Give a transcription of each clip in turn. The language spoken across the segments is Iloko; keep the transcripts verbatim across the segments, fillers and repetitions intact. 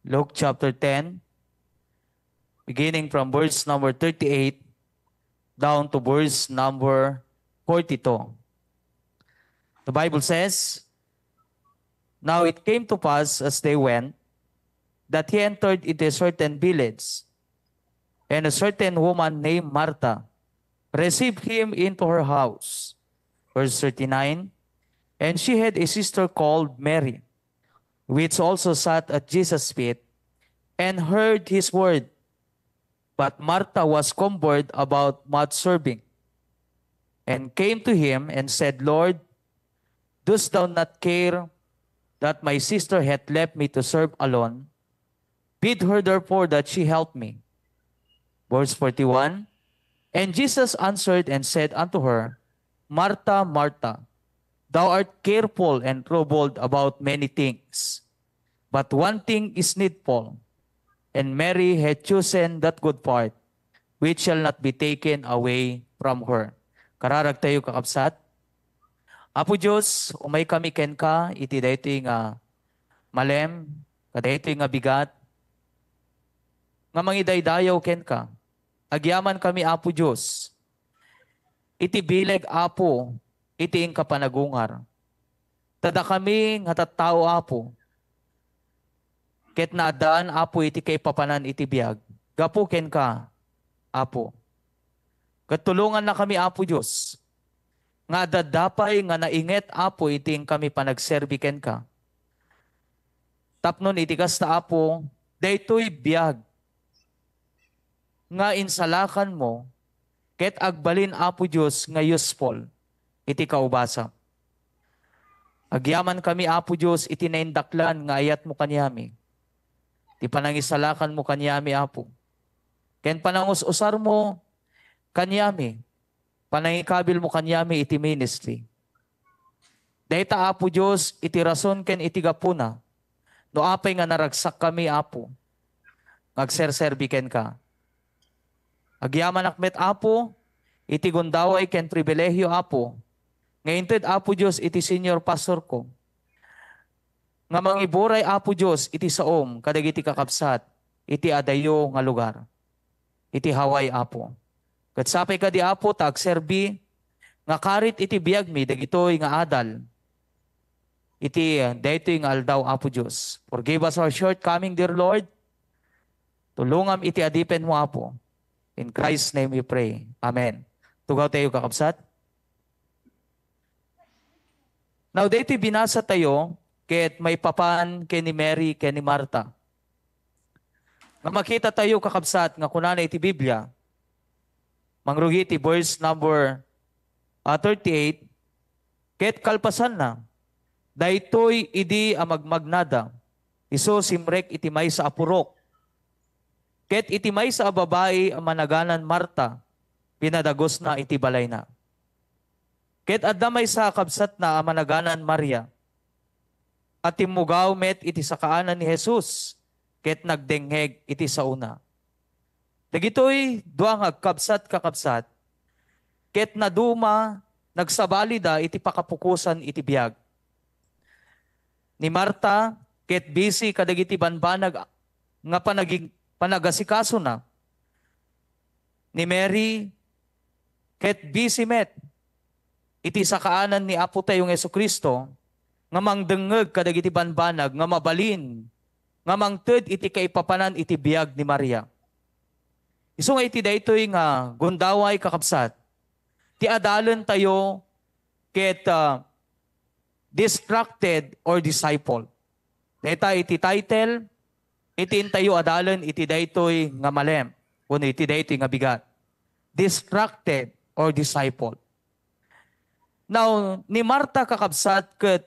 Luke chapter ten, beginning from verse number thirty-eight down to verse number forty-two. The Bible says, "Now it came to pass as they went, that he entered into a certain village, and a certain woman named Martha received him into her house." Verse thirty-nine, "And she had a sister called Mary, which also sat at Jesus' feet, and heard his word. But Martha was cumbered about much serving, and came to him and said, 'Lord, dost thou not care that my sister hath left me to serve alone? Bid her therefore that she help me.'" Verse forty-one, "And Jesus answered and said unto her, 'Martha, Martha, thou art careful and troubled about many things, but one thing is needful, and Mary hath chosen that good part, which shall not be taken away from her.'" Kararag tayo, kakabsat. Apo Dios, umay kami kenka iti daytoy nga malem, kadaytoy nga bigat, nga mangidaydayaw kenka. Agyaman kami, Apo Dios, iti bileg, Apo, iti inka panagungar. Ta dakami nga tattao, Apo, ket naaddaan, Apo, iti kaipapanan iti biag. Gapu kenka, Apo. Ket tulongannakami, Apo Dios, nga adda pay nga nainget, Apo, iti inkami panagserbi kenka. Tapno iti kasta, Apo, daytoy biag nga insalakanmo, ket agbalin, Apo Dios, nga useful iti kaubasam. Agyamankami, Apo Dios, iti naindaklan nga ayatmo kaniami, ti panangisalakanmo kaniami, Apo, ken panangus-usarmo kaniami, panangikabilmo kaniami iti ministry. Dayta, Apo Dios, iti rason ken iti gapuna, no apay nga naragsakkami, Apo, nga agserserbi kenka. Agyamanak met, Apo, iti gundaway ken pribilehiyo, Apo, nga inted, Apo Dios, iti senior pastorko, nga mangiburay, Apo Dios, iti saom kadagiti kakabsat iti adayo nga lugar, iti Hawaii, Apo. Ket sapay kadi, Apo, ta agserbi nga karit iti biagmi dagitoy nga adal iti, uh, daytoy nga aldaw, Apo Dios. Forgive us our shortcoming, dear Lord. Tulongam iti adipenmo, Apo. In Christ's name we pray. Amen. Tugaw tayo, kakabsat. Now, daytoy binasa tayo ket maipapan ken ni Mary ken ni Marta. Nga makita tayo, kakabsat, nga kunana iti Biblia, mangrugi iti verse number, ah, thirty-eight, ket kalpasanna, daytoy idi a magmagnada, isu simrek iti maysa a purok. Ket iti maysa a babai a managanan Marta, pinadagusna iti balayna. Ket adda maysa a kabsatna a managanan Maria, a timmugaw met iti sakaanan ni Jesus, ket nagdengngeg iti saona. Dagitoy dua nga agkabsat, kakabsat, ket naduma, nagsabalida iti pakapukosan iti biag. Ni Marta ket busy kadagiti banbanag nga panaging-, panagasikasona. Ni Mary ket busy met iti sakaanan ni Apo tayo nga Jesu-Cristo nga mangdengngeg kadagiti banbanag nga mabalin nga mangted iti kaipapanan iti biag ni Maria. Isu nga iti daytoy nga gundaway, kakabsat, ti adalen tayo ket, ah, distracted or disciple. Dayta iti title, iti intayo adalen iti daytoy nga malem, wenno iti daytoy nga bigat. Distracted or disciple. Now, ni Marta, kakabsat, ket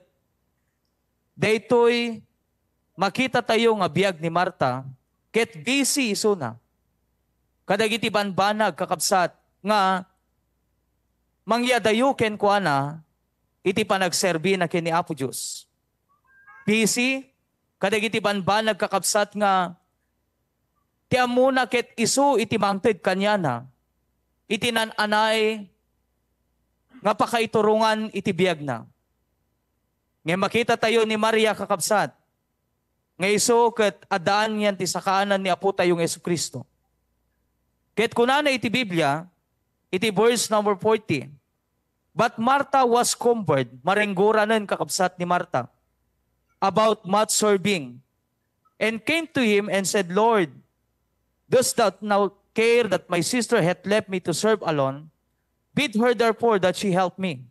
daytoy makita tayo nga biag ni Marta, ket busy isuna kadagiti banbanag, kakabsat, nga mangyadayo kenkuana iti panagserbina ken ni Apo Dios. Busy kadagiti banbanag, kakabsat, nga ti ammona ket isu iti mangted kaniana iti naan-anay nga pakaiturongan iti biagna. Ngem makita tayo ni Maria, kakabsat, nga isu ket addaan ti sakaanan ni Apotayo nga Jesu-Cristo. Ket kunana iti Biblia, iti verse number forty, "But Martha was cumbered," maringgoranen, kakabsat, ni Marta, "about much serving, and came to him and said, 'Lord, dost thou not care that my sister hath left me to serve alone? Bid her therefore that she help me.'"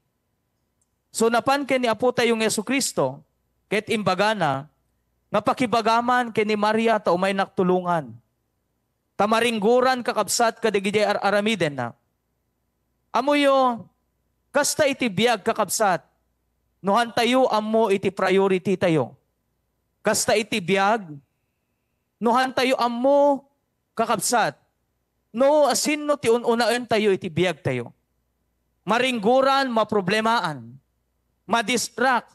So, napan ken ni Apotayo nga Jesu-Cristo, ket imbagana nga, "Pakibagam man ken ni Maria ta umaynak tulongan." Ta maringgoran, kakabsat, kadagiti ar-aramidenna. Ammoyo, kasta iti biag, kakabsat, no hantayo ammo iti priority tayo. Kasta iti biag, no hantayo ammo, kakabsat, no asino ti un-unaentayo iti biagtayo. Maringgoran, maproblemaan, madistract,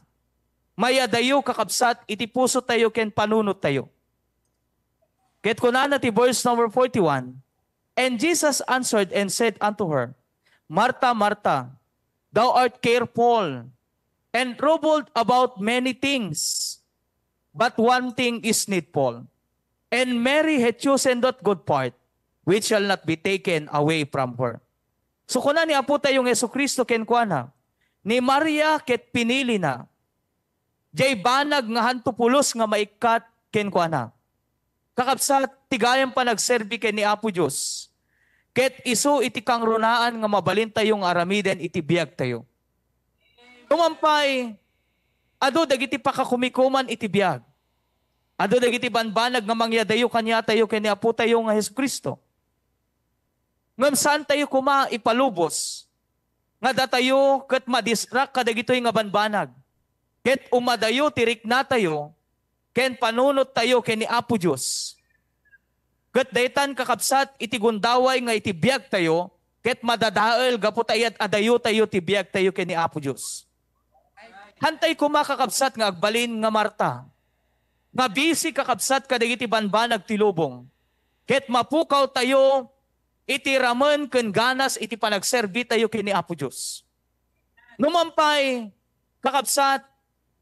mayadayo, kakabsat, iti pusotayo ken panunottayo. Ket kunana ti verse number forty-one, "And Jesus answered and said unto her, 'Marta, Marta, thou art careful and troubled about many things, but one thing is needful. And Mary hath chosen that good part, which shall not be taken away from her.'" So, kuna ni Apotayo nga Jesu-Cristo kenkuana, ni Maria ket pinilina jay banag nga hanto pulos nga maikkat kenkuana. Kakabsat, ti gayam panagserbi ken ni Apo Dios, ket isu iti kangrunaan nga mabalintayo nga aramiden iti biagtayo. Numan pay, adu dagiti pakakumikuman iti biag. Adu dagiti banbanag nga mangyadayo kaniatayo ken ni Apotayo nga Jesu-Cristo. Ngem saantayo koma ipalubos nga datayo ket madistract kadagitoy nga banbanag, ket umadayo ti riknatayo ken panunottayo ken ni Apo Dios. Ket daytan, kakabsat, iti gundaway nga iti biagtayo ket madadael gapu ta iyad-adayotayo ti biagtayo ken ni Apo Dios. Hantay koma, kakabsat, nga agbalin nga Marta, nga busy, kakabsat, kadagiti banbanag ti lubong, ket mapukawtayo iti ramen ken ganas iti panagserbitayo ken ni Apo Dios. Numan pay, kakabsat,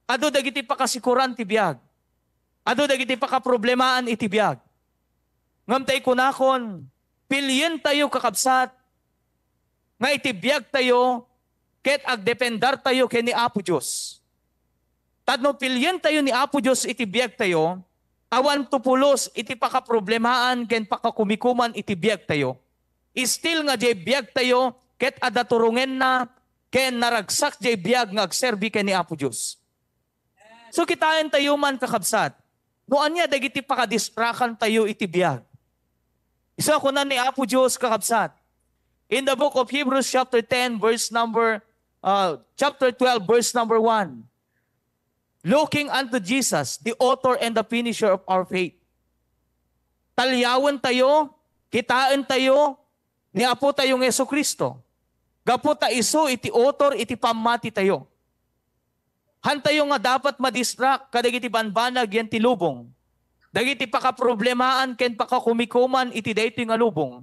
adu dagiti pakasikoran ti biag. Adu dagiti pakaproblemaan iti biag. Ngem ta ikunakon, pilientayo, kakabsat, nga iti biagtayo ket agdependartayo ken ni Apo Dios. Tapno pilientayo ni Apo Dios iti biagtayo, awan to pulos iti pakaproblemaan ken pakakumikuman iti biagtayo. Still nga jay biagtayo ket adda turongenna ken naragsak jay biag nga agserbi ken ni Apo Dios. So, kitaentayo man, kakabsat, no ania dagiti pakadistrakantayo iti biag. Isu a kuna ni Apo Dios, kakabsat, in the book of Hebrews chapter ten, verse number, uh, chapter twelve, verse number one, "Looking unto Jesus, the author and the finisher of our faith." Talyawentayo, kitaentayo ni Apotayo nga Jesu-Cristo, gapu ta isu iti author iti pammatitayo. Hantayo nga dapat madistract kadagiti banbanag yan ti lubong, dagiti pakaproblemaan ken pakakumikuman iti daytoy nga lubong.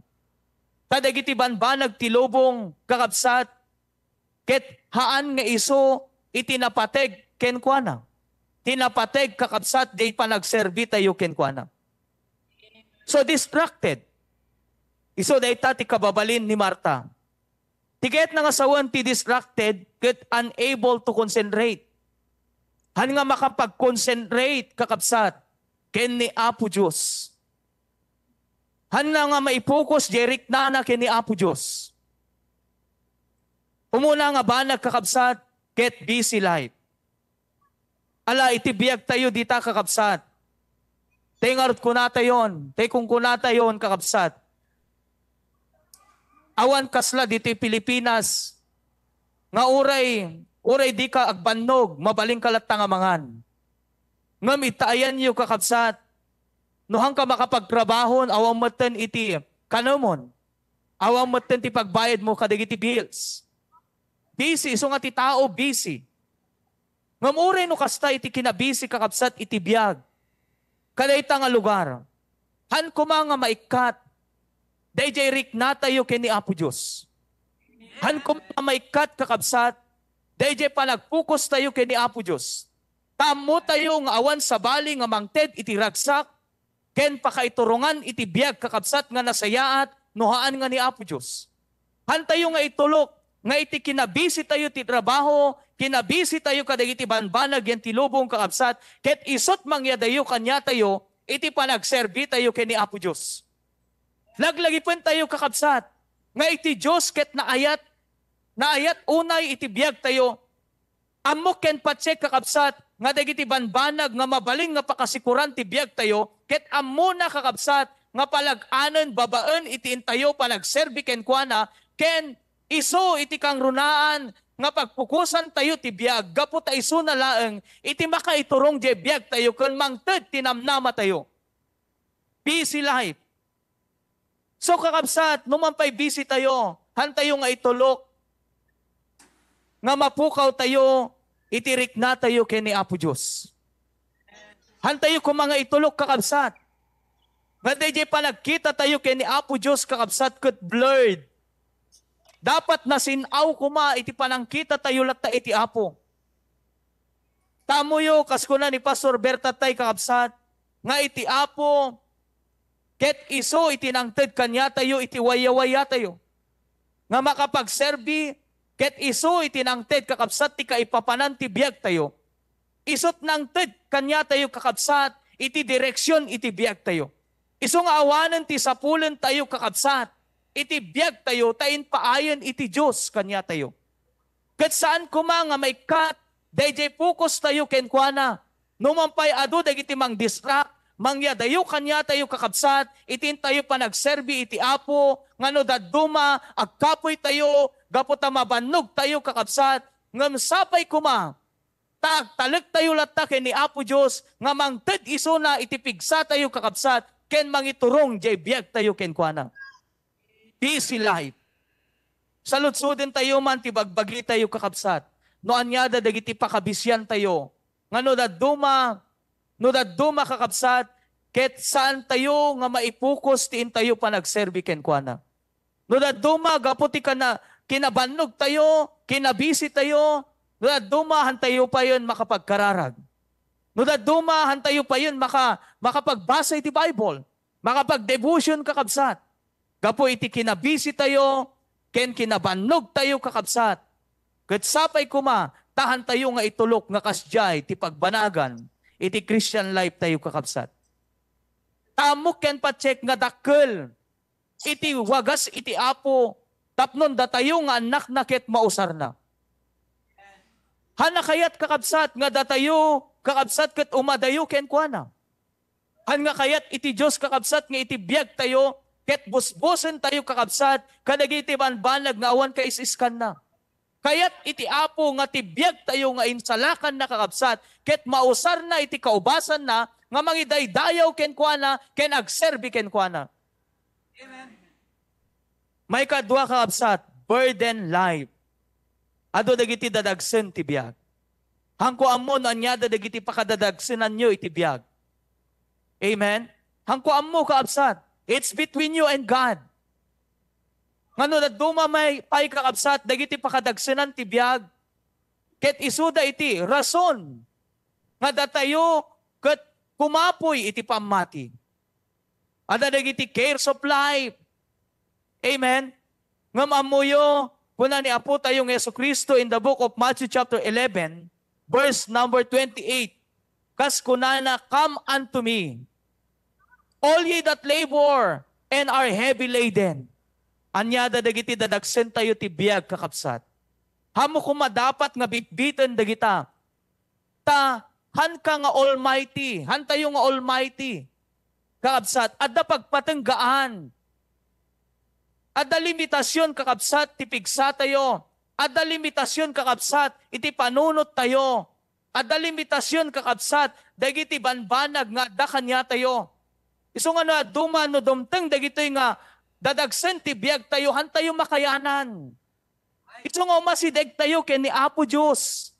Ta dagiti banbanag ti lubong, kakabsat, ket haan nga isu iti napateg kenkuana. Ti napateg, kakabsat, jay panagserbitayo kenkuana. So, distracted. Isu dayta ti kababalin ni Marta. Ti kayatna nga sawen ti distracted ket unable to concentrate. Haan nga makapag-concentrate, kakabsat, ken ni Apo Dios. Haan nga maipokus jay riknana ken ni Apo Dios. Umuna nga banag, kakabsat, ket busy life. Ala, iti biagtayo dita, kakabsat. Tay ngarud kunatayon, tay kunkunatayon, kakabsat. Awan kasla ditoy Pilipinas nga uray, uray dika agbannog, mabalinka latta nga mangan. Ngem ita ayanyo, kakabsat, no haanka makapagtrabahon, awan metten iti kanemon, awan metten ti pagbayadmo kadagiti bills. Busy, isu nga ti tao, busy. Ngem uray no kasta iti kinabisi, kakabsat, iti biag, kadayta nga lugar, haan koma nga maikkat dayjay riknatayo ken ni Apo Dios. Haan koma nga maikkat, kakabsat, dayjay panagpokustayo ken ni Apo Dios. Ta ammotayo nga awan sabali nga mangted iti ragsak ken pakaiturongan iti biag, kakabsat, nga nasayaat no haan nga ni Apo Dios. Hantayo nga itulok nga iti kinabisitayo ti trabaho, kinabisitayo kadagiti banbanag yan ti lubong, kakabsat, ket isut' mangyadayo kaniatayo iti panagserbitayo ken ni Apo Dios. Laglagipentayo, kakabsat, nga iti Dios ket naayat, naayat unay iti biagtayo. Ammok ken patiek, kakabsat, nga dagiti banbanag nga mabalin nga pakasikoran ti biagtayo, ket ammona, kakabsat, nga palag-anen babaen iti intayo panagserbi kenkuana, ken isu iti kangrunaan nga pagpukosantayo ti biag gapu ta isuna laeng iti makaiturong diay biagtayo ken mangted ti namnamatayo. Busy life. So, kakabsat, no man pay busy tayo, hantayo nga itulok nga mapukawtayo iti riknatayo ken ni Apo Dios. Hantayo koma nga itulok, kakabsat, nga daydiay panagkitatayo ken ni Apo Dios, kakabsat, ket blurred. Dapat nasin-aw koma iti panangkitatayo latta iti Apo. Ta ammoyo, kas kuna ni Pastor Berta tay, kakabsat, nga iti Apo, ket isu iti nangted kaniatayo iti wayawayatayo nga makapagserbi, ket isu iti nangted, kakabsat, ti kaipapanan ti biagtayo. Isut' nangted kaniatayo, kakabsat, iti direksion iti biagtayo. Isu nga awanen ti sapulentayo, kakabsat, iti biagtayo ta impaayen iti Dios kaniatayo. Ket saan koma nga maikkat daydiay fokustayo kenkuana. No man pay adu dagiti mangdistract, mangyadayo kaniatayo, kakabsat, iti intayo panagserbi iti Apo, nga no dadduma, agkapoytayo, gapu ta mabannogtayo, kakabsat, ngem sapay koma ta agtalektayo latta ken ni Apo Dios nga mangted isuna iti pigsatayo, kakabsat, ken mangiturong diay biagtayo kenkuana. Busy life. Saludsodentayo man ti bagbagitayo, kakabsat, no ania da dagiti pakabisiantayo, nga no dadduma, no dadduma, kakabsat, ket saantayo nga maipukos ti intayo panagserbi kenkuana. No dadduma, gapu ti kana-, kinabannogtayo, kinabisitayo, no dadduma, hantayo payen makapagkararag. No dadduma, hantayo payen maka-, makapagbasa iti Bible, makapagdevotion, kakabsat. Gapu iti kinabisitayo ken kinabannogtayo, kakabsat, ket sapay koma ta hantayo nga itulok nga kasdiay ti pagbanagan iti Christian life tayo, kakabsat. Ta ammok ken patiek nga dakkel iti wagas iti Apo tapno datayo nga annakna ket mausarna. Haan a kayat, kakabsat, nga datayo, kakabsat, ket umadayo kenkuana. Haan nga kayat iti Dios, kakabsat, nga iti biagtayo ket busbusentayo, kakabsat, kadagiti banbanag nga awan kaisiskanna. Kayat iti Apo nga ti biagtayo nga insalakanna, kakabsat, ket mausarna iti kaubasanna nga mangidaydayaw kenkuana ken agserbi kenkuana. Amen. Maikadua, kakabsat, burden life. Adu dagiti dadagsen ti biag. Hanko ammo no aniada dagiti pakadadagsenanyo iti biag. Amen? Hanko ammo, kakabsat. It's between you and God. Nga no dadduma may pay, kakabsat, dagiti pakadagsenan ti biag, ket isuda iti rason nga datayo ket kumapoy iti pammati. Adda dagiti cares of life. Amen? Ngem ammoyo, kuna ni Apo tayo nga Jesu-Cristo in the book of Matthew chapter eleven, verse number twenty-eight, kas kunana, "Come unto me, all ye that labor and are heavy laden." Aniada dagiti dadagsentayo ti biag, kakabsat? Haanmo koma dapat nga bitbiten dagita. Ta, hanka nga almighty, hantayo nga almighty. Kakabsat, adda pagpatenggaan. Adda limitasion, kakabsat, ti pigsatayo. Adda limitasion, kakabsat, iti panunottayo. Adda limitasion, kakabsat, dagiti banbanag nga adda kaniatayo. Isu nga no dadduma, no dumteng dagitoy nga dadagsen ti biagtayo, hantayo makayanan. Isu nga umasidegtayo ken ni Apo Dios.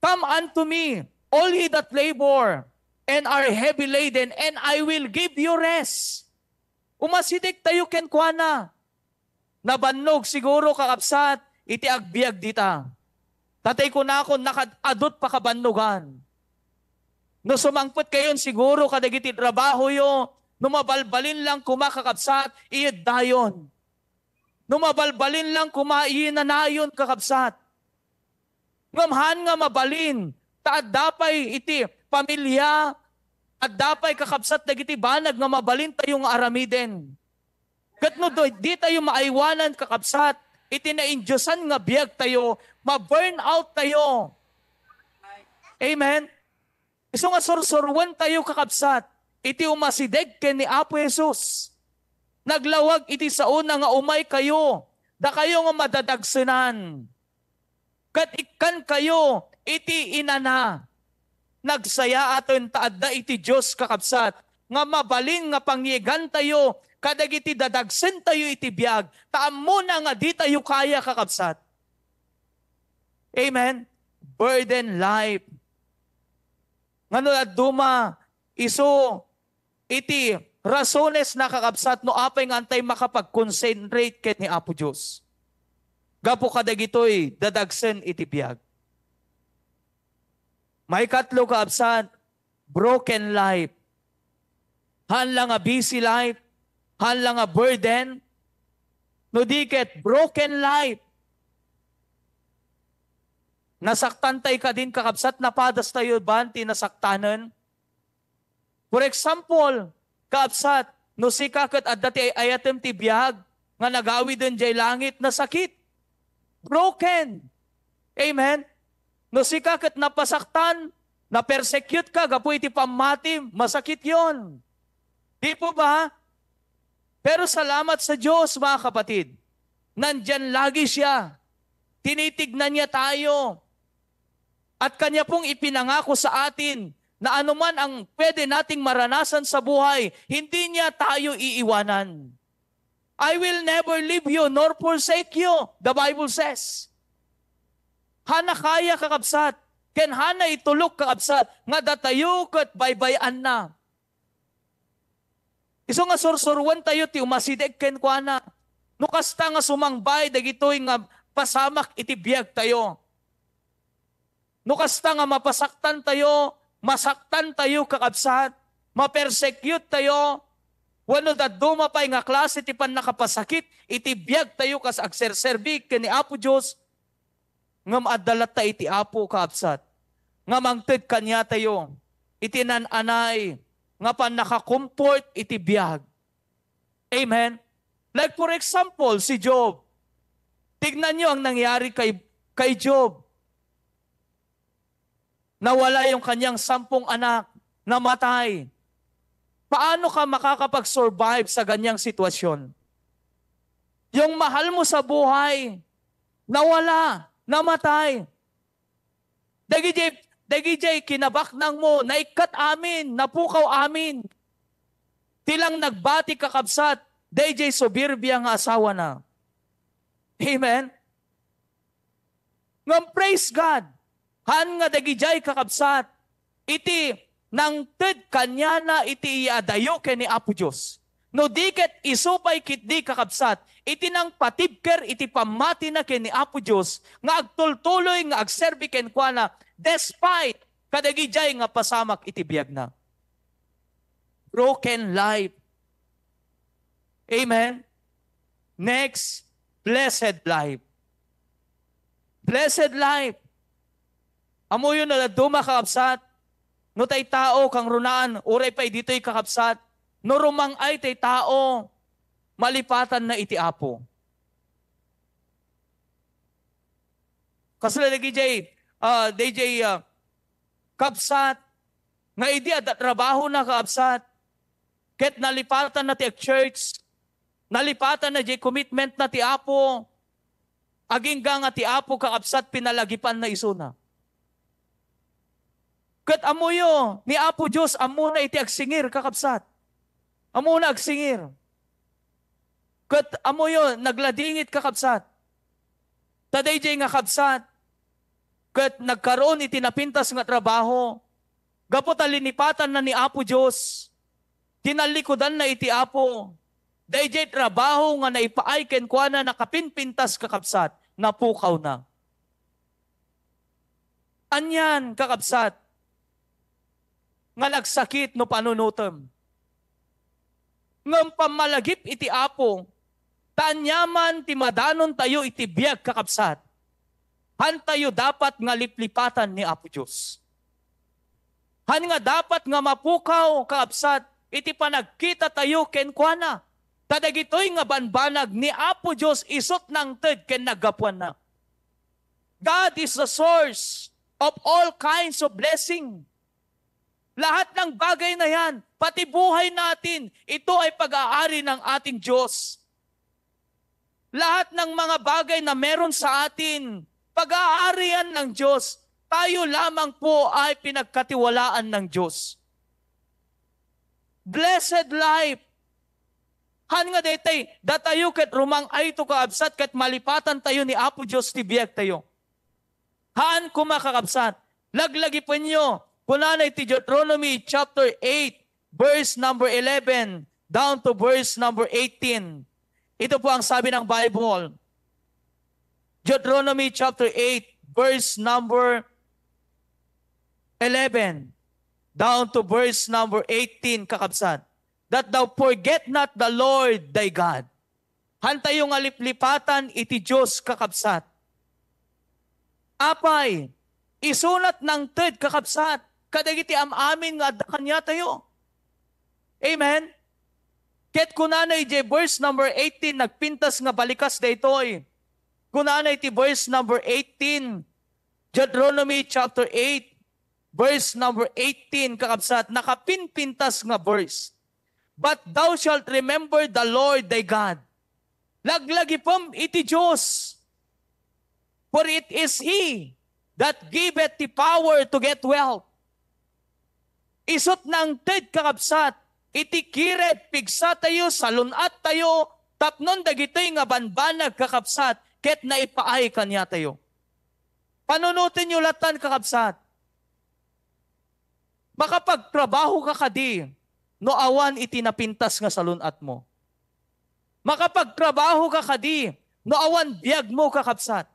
"Come unto me, all ye that labor and are heavy laden, and I will give you rest." Umasidegtayo kenkuana. Nabannog siguro, kakabsat, iti agbiag dita. Tatay kunakon, nakad-adut pakabannogan. No sumangpet kayon siguro kadagiti trabahoyo, no mabalbalin lang koma, kakabsat, iyeddayon. No mabalbalin lang koma, iyinanayon, kakabsat. Ngem haan nga mabalin, ta adda pay iti pamilia, adda pay, kakabsat, dagiti banag nga mabalintayo nga aramiden. Ket no do-, di tayo maaywanan, kakabsat, iti naindiosan nga biagtayo, ma-burn out tayo. Amen? Isu nga sursuruentayo, kakabsat, iti umasideg ken ni Apo Jesus. Naglawag iti saona nga, "Umay kayo, dakayo nga madadagsenan." Ket ikkan kayo iti inana. Nagsayaaten ta adda iti Dios, kakabsat, nga mabalin nga pangyegantayo kadagiti dadagsentayo iti biag, ta ammona nga ditayo kaya, kakabsat. Amen? Burden life. Nga no dadduma, isu iti rasones na, kakabsat, no apay nga antay makapag-concentrate ken ni Apo Dios gapu kadagitoy dadagsen iti biag. Maikatlo, kakabsat, broken life. Haan la nga busy life, haan la nga burden, no di ket broken life. Nasaktan tay kadin, kakabsat, napadas tayo ban ti nasaktanen? For example, kaabsat, no sika ket adda ti ay-ayatem ti biag nga nagawiden jay langit, nasakit. Broken. Amen? No sika ket napasaktan, napersecute ka gapu iti pammati, masakit yon. Di po ba? Pero salamat sa Diyos, mga kapatid. Nandiyan lagi siya. Tinitignan niya tayo. At kanya pong ipinangako sa atin na anuman ang pwede nating maranasan sa buhay, hindi niya tayo iiwanan. "I will never leave you nor forsake you," the Bible says. Hana kaya, kakabsat, ken hana itulok, kakabsat, nga datayo ket baybay-anna. Isu nga sursuruentayo ti umasideg kenkuana. No kasta nga sumangbay dagitoy nga pasamak iti biagtayo. No kasta nga mapasaktantayo, masaktantayo, kakabsat, mapersecute tayo, wenno dadduma pay nga klase ti pannakapasakit iti biagtayo kas agserserbi ken ni Apo Dios, ngem adda latta iti Apo, kaabsat, nga mangted kaniatayo iti nan-anay nga pannakakomfort iti biag. Amen? Like, for example, si Job. Tignan niyo ang nangyari kay, kay Job. Nawala yung kanyang sampung anak, namatay. Paano ka makakapag-survive sa ganyang sitwasyon? Yung mahal mo sa buhay, nawala, namatay. Dagijay, dagijay kinabaknang mo, naikkat amin, napukaw amin. Ti lang nagbati, kakabsat, dayjay soberbia nga asawa na. Amen? Ngem, praise God, haan nga dagijay, kakabsat, iti nangted kaniana iti iyadayo ken ni Apo Dios. No di ket isu pay ketdi, kakabsat, iti nangpatibker iti pammatina ken ni Apo Dios nga agtultuloy nga agserbi kenkuana despite kadagijay nga pasamak iti biagna. Broken life. Amen? Next, blessed life. Blessed life. Ammoyo no dadduma, kakabsat, no tay tao kangrunaan, uray pay ditoy, kakabsat, no rumang-ay tay tao, malipatan na iti Apo. Kasla dagijay, ah, dayjay, ah, kabsat, nga idi adda trabahona, kakabsat, ket nalipatan na ti ag-church, nalipatan na jay commitment na ti Apo, agingga nga ti Apo, kakabsat, pinalagipan na isuna. Ket ammoyo, ni Apo Dios, ammona iti agsingir, kakabsat. Ammona agsingir. Ket ammoyo, nagladingit, kakabsat. Ta dayjay nga kabsat, ket nagkaroon iti napintas nga trabaho, gapu ta linipatanna ni Apo Dios, tinallikudanna iti Apo, dayjay trabaho nga naipaay kenkuana nakapinpintas, kakabsat, napukawna. Anian, kakabsat, nga nagsakit no panunotem. Ngem pammalagip iti Apo, ta aniaman ti madanontayo iti biag, kakabsat, hantayo dapat nga liplipatan ni Apo Dios. Han nga dapat nga mapukaw, kakabsat, iti panagkitatayo kenkuana. Ta dagitoy nga banbanag ni Apo Dios isut' nangted ken naggapuanna. God is the source of all kinds of blessing. Lahat ng bagay na yan, pati buhay natin, ito ay pag-aari ng ating Diyos. Lahat ng mga bagay na meron sa atin, pag-aarian ng Diyos. Tayo lamang po ay pinagkatiwalaan ng Diyos. Blessed life. Han nga daytay, datayo ket rumang-ayto, kakabsat, ket malipatantayo ni Apo Dios ti biagtayo. Haan koma, kakabsat, laglagipenyo, kunana iti Deuteronomy chapter eight, verse number eleven down to verse number eighteen. Ito po ang sabi ng Bible. Deuteronomy chapter eight, verse number eleven down to verse number eighteen, kakabsat, that thou forget not the Lord thy God. Hantayo nga liplipatan iti Dios, kakabsat. Apay, isunat nangted, kakabsat, kadagiti am-amin nga adda kaniatayo. Amen? Ket kunana idiay verse number eighteen, nagpintas nga balikas daytoy. Kunana iti verse number eighteen, Deuteronomy chapter eight, verse number eighteen, kakabsat, nakapinpintas nga verse. But thou shalt remember the Lord thy God. Laglagipem iti Dios. For it is He that giveth the power to get wealth. Isut' nangted, kakabsat, iti kired pigsatayo, salun-attayo, tapnon dagitoy nga banbanag, kakabsat, ket naipaay kaniatayo. Panunotenyo latan, kakabsat. Makapagtrabaho ka kadi no awan iti napintas nga salun-atmo? Makapagtrabaho ka kadi no awan biagmo, kakabsat?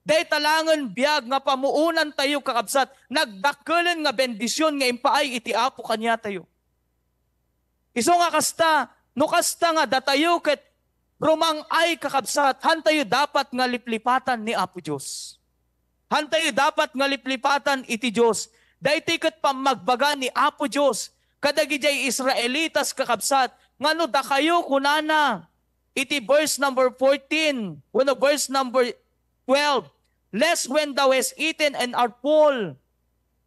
Dayta laengen biag nga pamuonantayo, kakabsat, nagdakkelen nga bendision nga impaay iti Apo kaniatayo. Isu nga kasta, no kasta nga datayo ket rumang-ay, kakabsat, hantayo dapat nga liplipatan ni Apo Dios. Hantayo dapat nga liplipatan iti Dios. Daytoy ket pammagbaga ni Apo Dios kadagidiay Israelitas, kakabsat, nga no dakayo, kunana iti verse number fourteen wenno verse number twelve, lest when thou hast eaten and art full,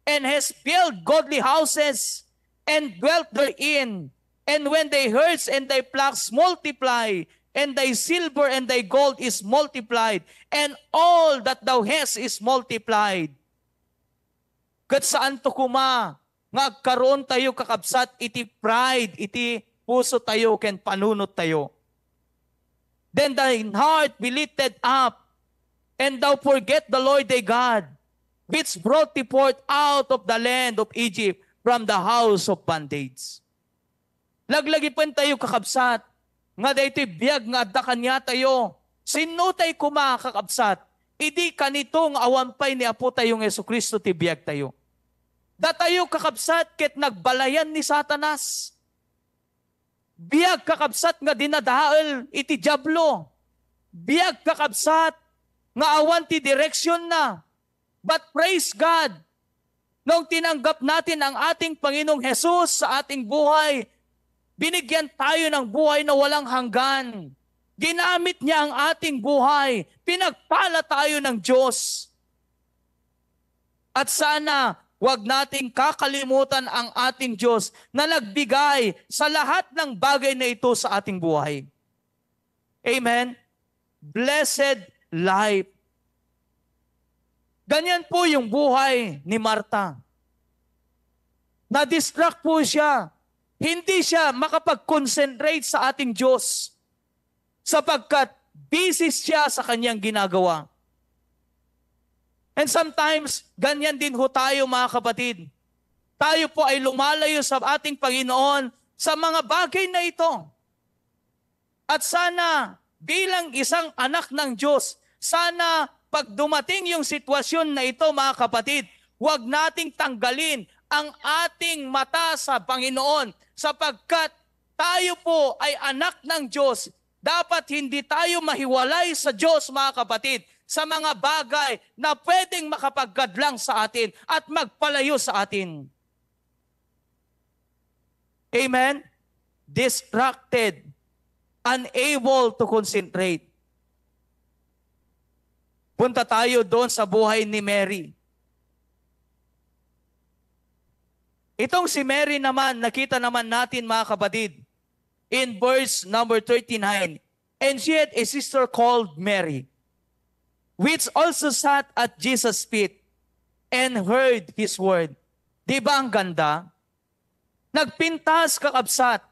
and hast built godly houses, and dwelt therein, and when thy herds and thy flocks multiply, and thy silver and thy gold is multiplied, and all that thou hast is multiplied. Ket saanto koma nga agkaroon tayo, kakabsat, iti pride iti puso tayo ken panunot tayo. Then thine heart be lifted up, and thou forget the Lord thy God, which brought thee forth out of the land of Egypt from the house of bondage. Laglagipentayo, kakabsat, nga daytoy biag nga adda kaniatayo. Sinnotay koma, kakabsat, idi kanito nga awan pay ni Apotayo nga Jesu-Cristo ti biagtayo. Datayo, kakabsat, ket nagbalayan ni Satanas. Biag, kakabsat, nga dinadael iti Diablo. Biag, kakabsat, nga awan ti direksionna. But praise God, nung tinanggap natin ang ating Panginoong Jesus sa ating buhay, binigyan tayo ng buhay na walang hanggan. Ginamit niya ang ating buhay. Pinagpala tayo ng Diyos. At sana, huwag nating kakalimutan ang ating Diyos na nagbigay sa lahat ng bagay na ito sa ating buhay. Amen? Blessed life. Ganyan po yung buhay ni Marta. Na-distract po siya. Hindi siya makapag-concentrate sa ating Diyos sapagkat busy siya sa kanyang ginagawa. And sometimes, ganyan din ho tayo, mga kapatid. Tayo po ay lumalayo sa ating Panginoon sa mga bagay na ito. At sana, bilang isang anak ng Diyos, sana Pag dumating yung sitwasyon na ito, mga kapatid, huwag nating tanggalin ang ating mata sa Panginoon, sapagkat tayo po ay anak ng Diyos. Dapat hindi tayo mahiwalay sa Diyos, mga kapatid, sa mga bagay na pwedeng makapagkadlang sa atin at magpalayo sa atin. Amen? Distracted, unable to concentrate. Punta tayo doon sa buhay ni Mary. Itong si Mary naman, nakita naman natin, mga kapatid, in verse number thirty-nine, "And she had a sister called Mary, which also sat at Jesus' feet and heard his word." Di ba ang ganda? Nagpintas, kakabsat,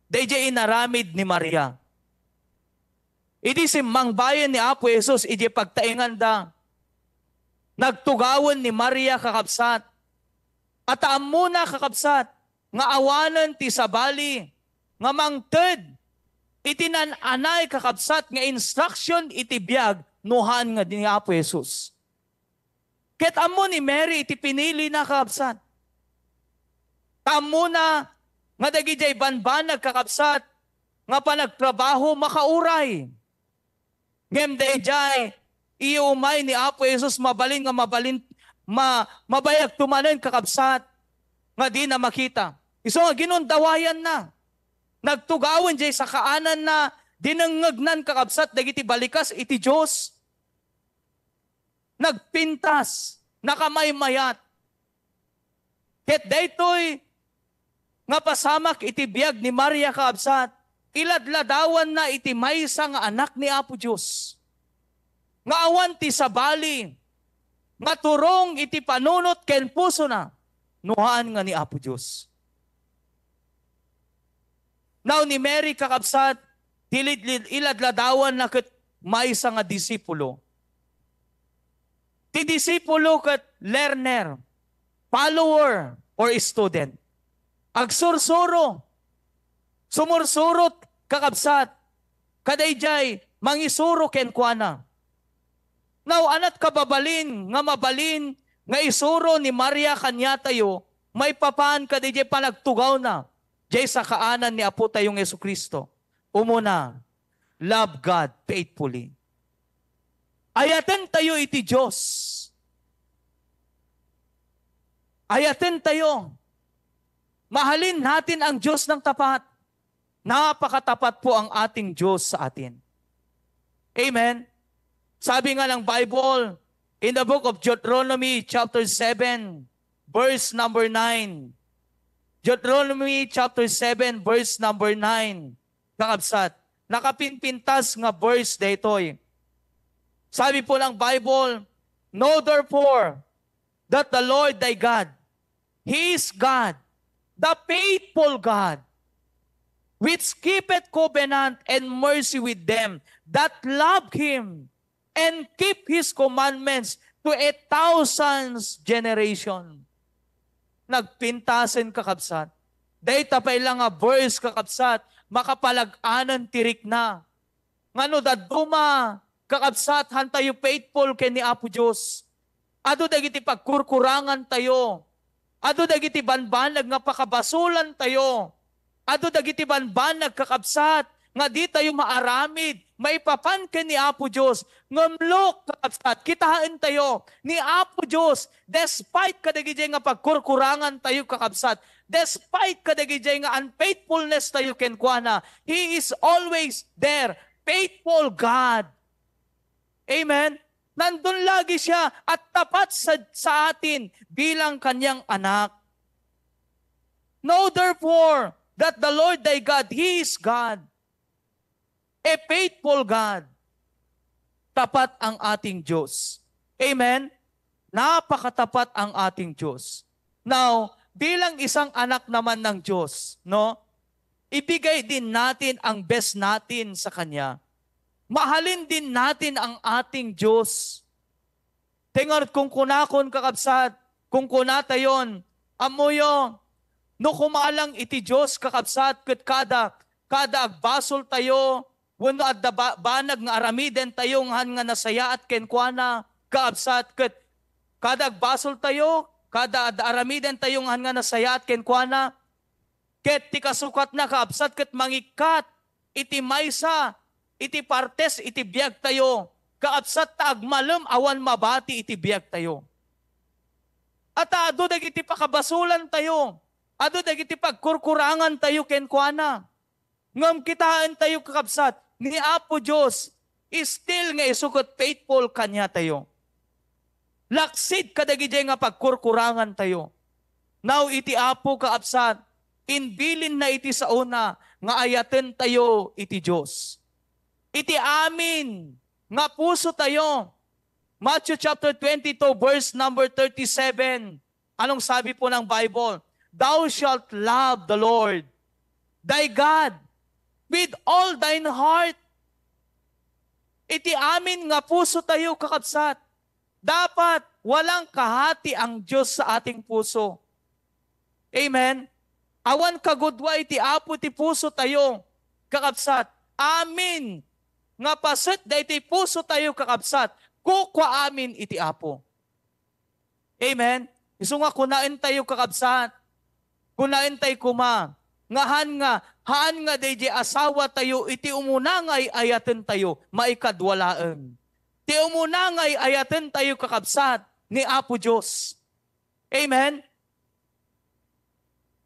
dayjay inaramid ni Maria. Idi simmangbayan ni Apo Jesus, idi pagtaenganda, nagtugawen ni Maria, kakabsat. At ammona, kakabsat, nga awanen ti sabali nga mangted iti naan-anay, kakabsat, nga instruction iti biag no haan nga ni Apo Jesus. Ket ammo ni Mary iti pinilina, kakabsat. Ta ammona nga dagidiay banbanag, kakabsat, nga panagtrabaho makauray. Ngem daydiay, iyu umay ni Apo Jesus mabalin nga mabalin, ma-, mabayagto manen, kakabsat, nga dina makita. Isu nga ginundawayanna. Nagtugawen jay sakaananna, dinengngegnan, kakabsat, dagiti balikas iti Dios. Nagpintas, nakamaymayat. Ket daytoy nga pasamak iti biag ni Maria, kakabsat, iladladawanna iti maysa nga anak ni Apo Dios, nga awan ti sabali, nga turong iti panunot ken pusona, no haan nga ni Apo Dios. Now ni Mary, kakabsat, ti lid-, lid-, iladladawanna ket maysa nga disipulo. Ti disipulo ket learner, follower, or student. Agsursuro, sumursurot, kakabsat, kadaydiay mangisuro kenkuana. Now, ania ti kababalin nga mabalin nga isuro ni Maria kaniatayo maipapan kadaydiay panagtugawna jay sakaanan ni Apotayo nga Jesu-Cristo? Umuna, love God faithfully. Ayatentayo iti Dios. Ayatentayo. Mahalin natin ang Diyos ng tapat. Napakatapat po ang ating Diyos sa atin. Amen? Sabi nga ng Bible, in the book of Deuteronomy chapter seven, verse number nine. Deuteronomy chapter seven, verse number nine. Kakabsat, nakapinpintas nga verse daytoy. Sabi po ng Bible, "Know therefore that the Lord thy God, He is God, the faithful God, which keepeth covenant and mercy with them that love Him and keep His commandments to a thousand generation." Nagpintasen, kakabsat. Dayta pay la nga verse, kakabsat, makapalag-anan ti rikna. Nga no dadduma, kakabsat, hantayo faithful ken ni Apo Dios. Adu dagiti pagkurkurangantayo. Adu dagiti banbanag nga pakabasulantayo. Adu dagiti banbanag, kakabsat, nga ditayo maaramid, maipapan ken ni Apo Dios. Ngem look, kakabsat, kitaentayo, ni Apo Dios, despite kadagiti nga pagkurkurangantayo, kakabsat, despite kadagiti nga unfaithfulness tayo kenkuana, He is always there. Faithful God. Amen? Nandun lagi siya at tapat sa, sa atin bilang kanyang anak. Know therefore that the Lord thy God, He is God. A faithful God. Tapat ang ating Diyos. Amen? Napakatapat ang ating Diyos. Now, bilang isang anak naman ng Diyos, no? Ibigay din natin ang best natin sa Kanya. Mahalin din natin ang ating Diyos. Tengar kung kunakon, kakabsat, kung kunatayon, ammoyo, no kumalang iti Diyos, kakabsat, ket kada, kada agbasol tayo, wenno adda ba-, banag nga aramidentayo nga han nga nasayaat kenkuana, kakabsat, ket kada agbasoltayo, kada adda aramidentayo nga han nga nasayaat kenkuana, ket ti kasukatna, kakabsat, ket mangikkat iti maysa iti partes iti biagtayo, kakabsat, ta agmalem awan mabati iti biagtayo. Ata adu dagiti pakabasolantayo, adu dagiti pagkurkurangantayo kenkuana. Ngem kitaentayo, kakabsat, ni Apo Dios still nga isu ket faithful kaniatayo. Laksid kadagidiay nga pagkurkurangantayo. Now, iti Apo, kakabsat, imbilinna iti saona nga ayatentayo iti Dios. Iti amin nga pusotayo. Matthew chapter twenty-two, verse number thirty-seven. Anong sabi po ng Bible? "Thou shalt love the Lord, thy God, with all thine heart." Iti amin nga pusotayo, kakabsat, dapat walang kahati ang Diyos sa ating puso. Amen? Awan kagudua iti Apo ti pusotayo, kakabsat. Amin nga paset daytoy pusotayo, kakabsat, kukua amin iti Apo. Amen? Isu nga kunaentayo, kakabsat, kunaentay koma, nga han nga, haan nga daydiay asawatayo iti umuna nga ay-ayatentayo, maikadua laeng. Ti umuna nga ay-ayatentayo, kakabsat, ni Apo Dios. Amen?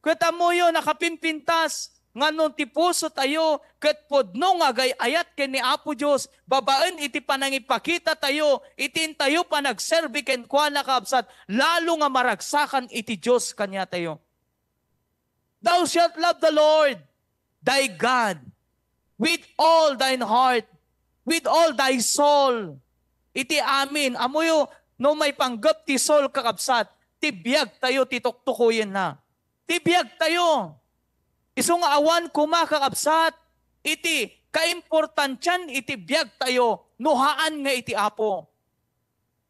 Ket ammoyo, nakapimpintas nga no ti pusotayo ket pudno nga agay-ayat ken ni Apo Dios babaen iti panangipakitatayo iti intayo panagserbi kenkuana, kakabsat, lalo nga maragsakan iti Dios kaniatayo. "Thou shalt love the Lord thy God with all thine heart, with all thy soul." Iti amin, ammoyo, no maipanggep ti soul, kakabsat, ti biagtayo ti tuktukoyenna. Ti biagtayo. Isu nga awan koma, kakabsat, iti kaimportantian iti biagtayo no haan nga iti Apo.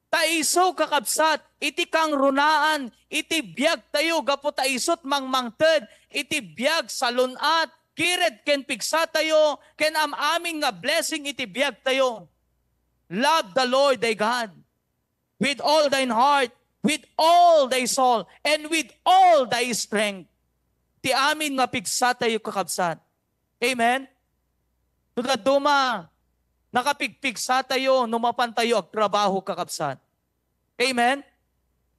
Ta isu, kakabsat, iti kangrunaan iti biagtayo gapu ta isut mangmangted iti biag salun-at, kired ken pigsatayo, ken am-amin nga blessing iti biagtayo. Love the Lord thy God with all thine heart, with all thy soul, and with all thy strength. Ti amin nga pigsatayo, kakabsat. Amen? No dadduma, nakapigpigsatayo no mapantayo agtrabaho, kakabsat. Amen?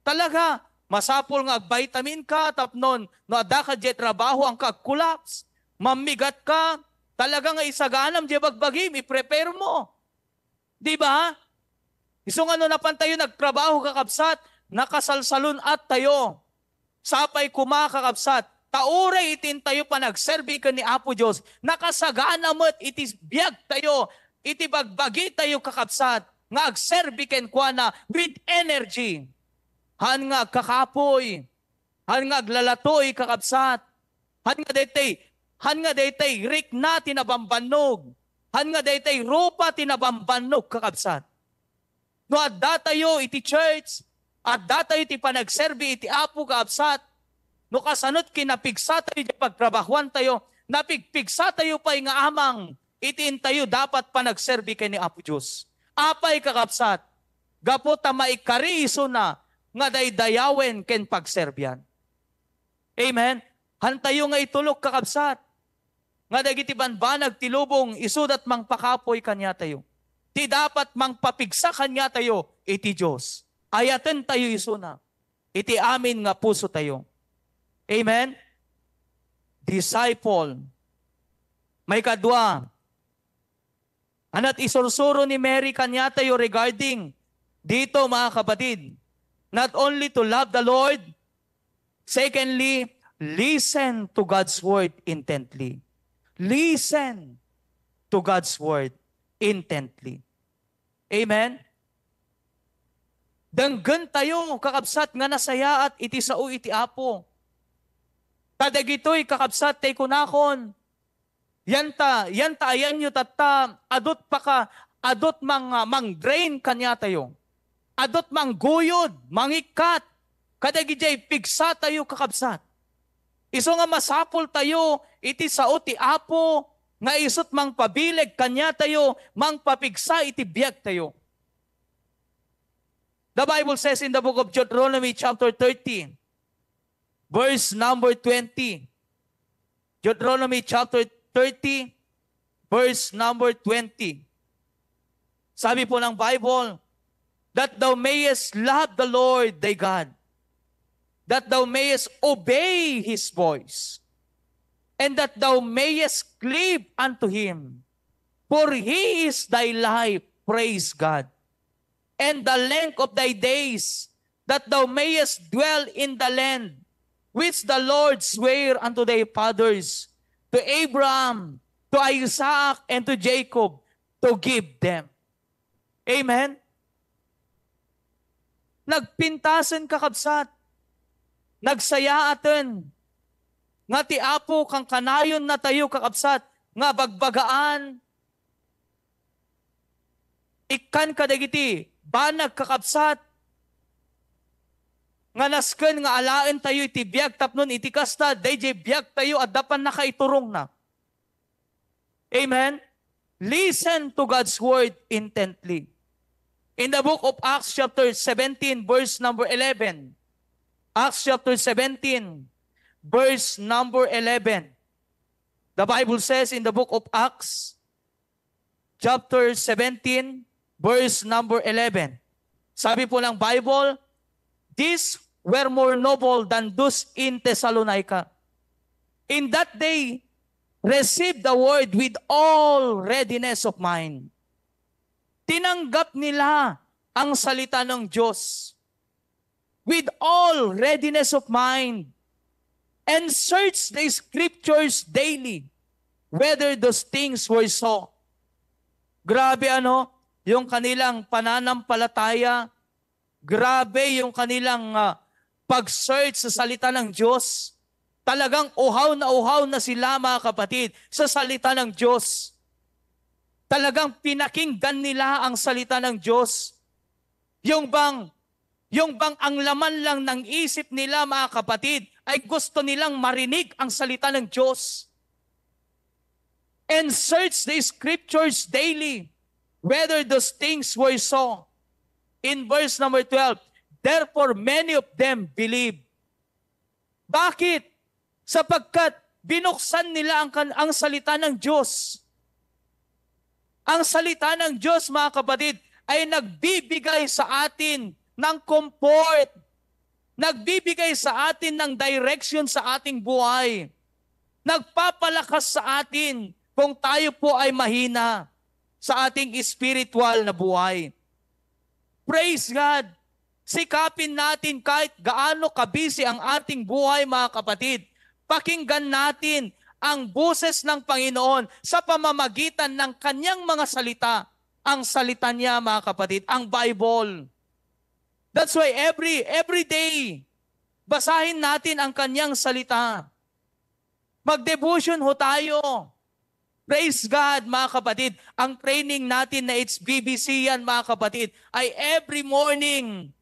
Talaga, masapul nga agvitamin ka tapnon no adda ka diay trabaho, haanka ag-collapse, mammigat ka, talaga nga isaganam diay bagbagim, i-prepare mo. Di ba? Isu nga no napantayo nagtrabaho, kakabsat, nakasalsalun-at tayo. Sapay koma, kakabsat, ta uray iti intayo panagserbi ken ni Apo Dios, nakasagana met iti biagtayo, iti bagbagitayo, kakabsat, nga agserbi kenkuana with energy. Haan nga agkakapoy, haan nga aglalatoy, kakabsat. Haan nga daytoy, haan nga daytoy rikna ti nabambannog. Haan nga daytoy rupa ti nabambannog, kakabsat. No addatayo iti church, addatayo iti panagserbi iti Apo, kakabsat, no kasano ti napigsatayo diay pagtrabahoantayo, napigpigsatayo pay nga amang iti intayo dapat panagserbi ken ni Apo Dios. Apay, kakabsat? Gapu ta maikari isuna nga daydayawen ken pagserbian. Amen? Hantayo nga itulok, kakabsat, nga dagiti banbanag ti lubong isudat mangpakapoy kaniatayo. Ti dapat mangpapigsa kaniatayo iti Dios. Ayatentayo isuna iti amin nga pusotayo. Amen? Disciple. Maikadua, ania ti isursuro ni Mary kaniatayo regarding dito, mga kapatid? Not only to love the Lord, secondly, listen to God's word intently. Listen to God's word intently. Amen? Denggentayo, kakabsat, nga nasayaat iti sao iti Apo. Ta dagitoy, kakabsat, tay kunakon, yanta, yanta ayanyo tatta, adut paka, adut mang-, mang-drain kaniatayo. Adut mangguyod, mangikkat, kadagidiay pigsatayo, kakabsat. Isu nga masapultayo iti sao ti Apo, nga isut' mangpabileg kaniatayo, mangpapigsa iti biagtayo. The Bible says in the book of Deuteronomy chapter thirty, verse number twenty. Deuteronomy chapter thirty, verse number twenty. Sabi po ng Bible, "That thou mayest love the Lord thy God, that thou mayest obey his voice, and that thou mayest cleave unto him. For he is thy life," praise God, "and the length of thy days, that thou mayest dwell in the land which the Lord sware unto thy fathers, to Abraham, to Isaac, and to Jacob, to give them." Amen? Nagpintasen, kakabsat. Nagsayaaten nga ti Apo kankanayon natayo, kakabsat, nga bagbagaan, ikkan kadagiti banag, kakabsat, nga nasken nga alaentayo iti biag tapno iti kasta, daydiay biagtayo adda pannakaiturongna. Amen? Listen to God's word intently. In the book of Acts chapter seventeen, verse number eleven. Acts chapter seventeen, verse number eleven. The Bible says in the book of Acts, chapter seventeen, verse number eleven. Sabi po ng Bible, "These were more noble than those in Thessalonica, in that they received the word with all readiness of mind." Tinanggap nila ang salita ng Diyos with all readiness of mind, and search the scriptures daily, whether those things were so. Grabe, ano, yung kanilang pananampalataya, grabe yung kanilang, ah, pag-search sa salita ng Diyos. Talagang uhaw na uhaw na sila, mga kapatid, sa salita ng Diyos. Talagang pinakinggan nila ang salita ng Diyos. Yung bang, yung bang ang laman lang ng isip nila, mga kapatid, ay gusto nilang marinig ang salita ng Diyos. "And search the scriptures daily, whether those things were so." In verse number twelve, "Therefore many of them believe." Bakit? Sapagkat binuksan nila ang kan-, ang salita ng Diyos. Ang salita ng Diyos, mga kapatid, ay nagbibigay sa atin ng comfort, nagbibigay sa atin ng direction sa ating buhay, nagpapalakas sa atin kung tayo po ay mahina sa ating spiritual na buhay. Praise God! Sikapin natin kahit gaano kabisi ang ating buhay, mga kapatid. Pakinggan natin ang boses ng Panginoon sa pamamagitan ng kanyang mga salita. Ang salita niya, mga kapatid, ang Bible. That's why every, every day, basahin natin ang kanyang salita. Mag-devotion ho tayo. Praise God, mga kapatid. Ang training natin na H B B C yan, mga kapatid, ay every morning.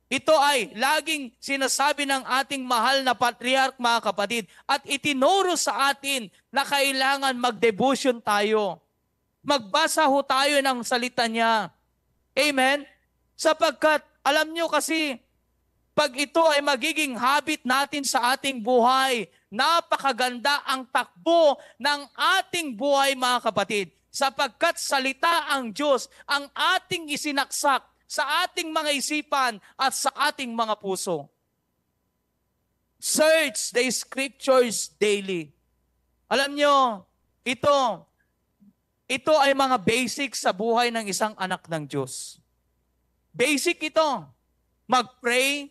Ito ay laging sinasabi ng ating mahal na patriarch, mga kapatid, at itinuro sa atin na kailangan mag-devotion tayo. Magbasa ho tayo ng salita niya. Amen? Sapagkat, alam nyo kasi, pag ito ay magiging habit natin sa ating buhay, napakaganda ang takbo ng ating buhay, mga kapatid. Sapagkat salita ang Diyos ang ating isinaksak sa ating mga isipan at sa ating mga puso. Search the scriptures daily. Alam nyo, ito, ito ay mga basic sa buhay ng isang anak ng Diyos. Basic ito. Mag-pray,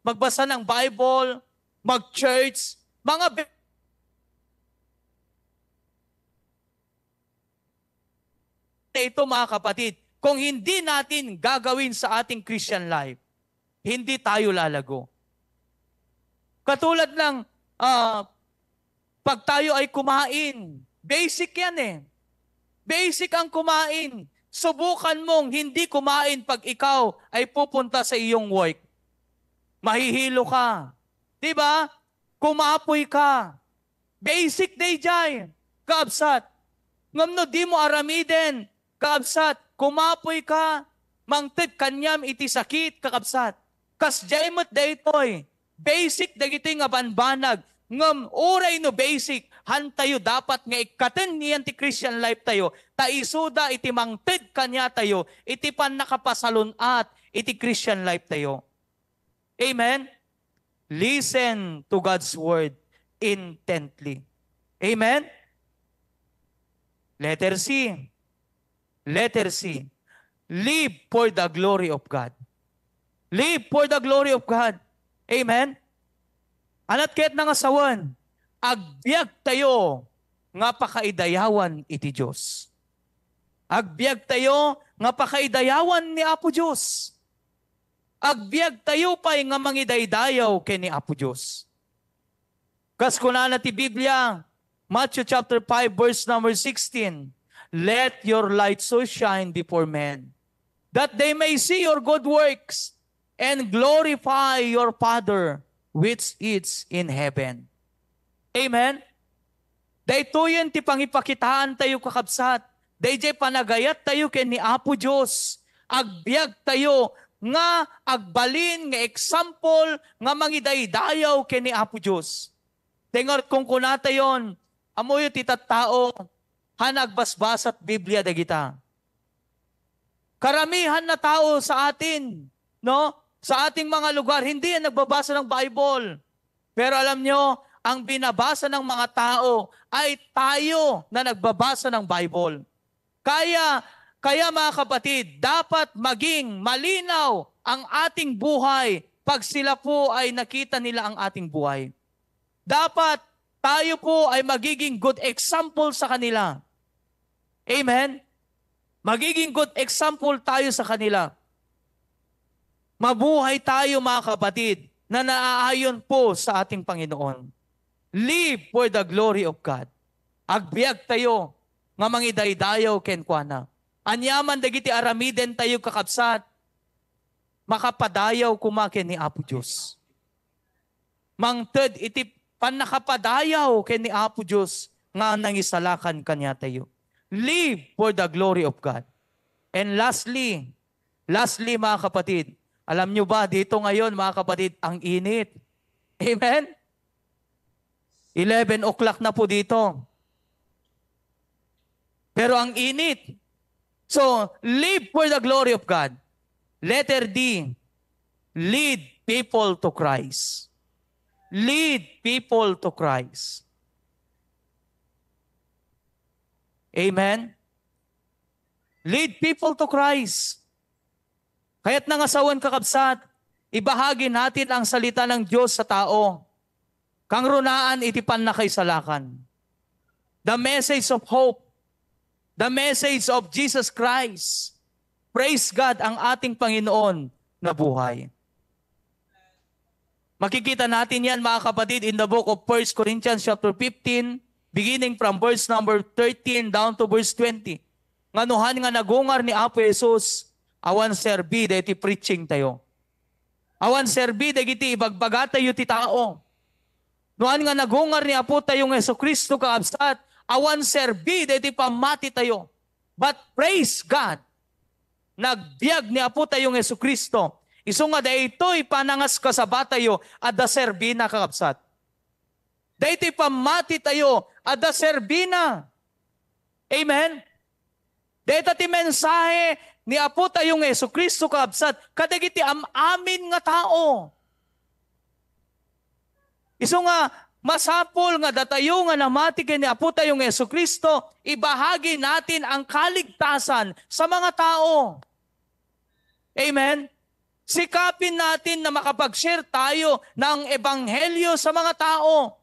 magbasa ng Bible, mag-church, mga ba-, ito, mga kapatid, kung hindi natin gagawin sa ating Christian life, hindi tayo lalago. Katulad ng, ah, pag tayo ay kumain, basic yan eh. Basic ang kumain. Subukan mong hindi kumain pag ikaw ay pupunta sa iyong work. Mahihilo ka. Di ba? Kumapoy ka. Basic daydiay, kaabsat. Ngem no dimo aramiden, kakabsat, kumapoyka, mangted kaniam iti sakit, kakabsat. Kasdiay met daytoy, basic dagitoy nga banbanag. Ngem uray no basic, hantayo dapat nga ikkaten iyan ti Christian life tayo, ta isuda iti mangted kaniatayo, iti pannakapasalun-at iti Christian life tayo. Amen? Listen to God's word intently. Amen? Letter C. Letter C. Live for the glory of God. Live for the glory of God. Amen? Anat ket nga sawen, agbiag tayo nga pakaidayawan iti Dios. Agbiag tayo nga pakaidayawan ni Apo Dios. Agbiag tayo pay nga mangidaydayaw ken ni Apo Dios. Kas kunana ti Biblia, Matthew chapter five, verse number sixteen, "Let your light so shine before men, that they may see your good works and glorify your Father which is in heaven." Amen? Daytoyen ti pangipakitaan tayo, kakabsat. Dayjay panagayat tayo ken ni Apo Dios. Agbiag tayo nga agbalin nga example nga mangidaydayaw ken ni Apo Dios. Dengar kung kunatayon, amoyo ti tattao, han agbasbasat Biblia dagita. Karamihan na tao sa atin, no? Sa ating mga lugar, hindi yan nagbabasa ng Bible. Pero alam nyo, ang binabasa ng mga tao ay tayo na nagbabasa ng Bible. Kaya, kaya mga kapatid, dapat maging malinaw ang ating buhay pag sila po ay nakita nila ang ating buhay. Dapat tayo po ay magiging good example sa kanila. Amen? Magiging good example tayo sa kanila. Mabuhay tayo, mga kapatid, na naaayon po sa ating Panginoon. Live for the glory of God. Agbiag tayo nga mangidaydayaw kenkuana. Aniaman dagiti aramiden tayo, kakabsat, makapadayaw koma ken ni Apo Dios. Mangted iti pannakapadayaw ken ni Apo Dios nga nangisalakan kaniatayo. Live for the glory of God. And lastly, lastly, mga kapatid, alam nyo ba, dito ngayon, mga kapatid, ang init. Amen? Eleven o'clock na po dito. Pero ang init. So, live for the glory of God. Letter D, lead people to Christ. Lead people to Christ. Amen? Lead people to Christ. Kaya't nga sawen, kakabsat, ibahagi natin ang salita ng Diyos sa tao. Kangrunaan iti pannakaisalakan. The message of hope. The message of Jesus Christ. Praise God, ang ating Panginoon na buhay. Makikita natin yan, mga kapatid, in the book of First Corinthians chapter fifteen, beginning from verse number thirteen down to verse twenty. Nga nuhan nga nagungar ni Apo Jesus, awan serbi daytoy preaching tayo. Awan serbi dagiti ibagbagatayo ti tao. Nuhan nga nagungar ni Apo tayo nga Jesu-Cristo, kakabsat, awan serbi daytoy pammati tayo. But praise God, nagbiag ni Apo tayo nga Jesu-Cristo. Isu nga daytoy panangaskasabatayo, adda serbina, kakabsat. Daytoy pammati tayo, adda serbina. Amen? Dayta ti mensahe ni Apo tayo nga Jesu-Cristo, kakabsat, kadagiti am-amin nga tao. Isu nga, masapul nga datayo nga namati ken ni Apo tayo nga Jesu-Cristo, ibahagi natin ang kaligtasan sa mga tao. Amen? Sikapin natin na makapag-share tayo ng ebanghelyo sa mga tao.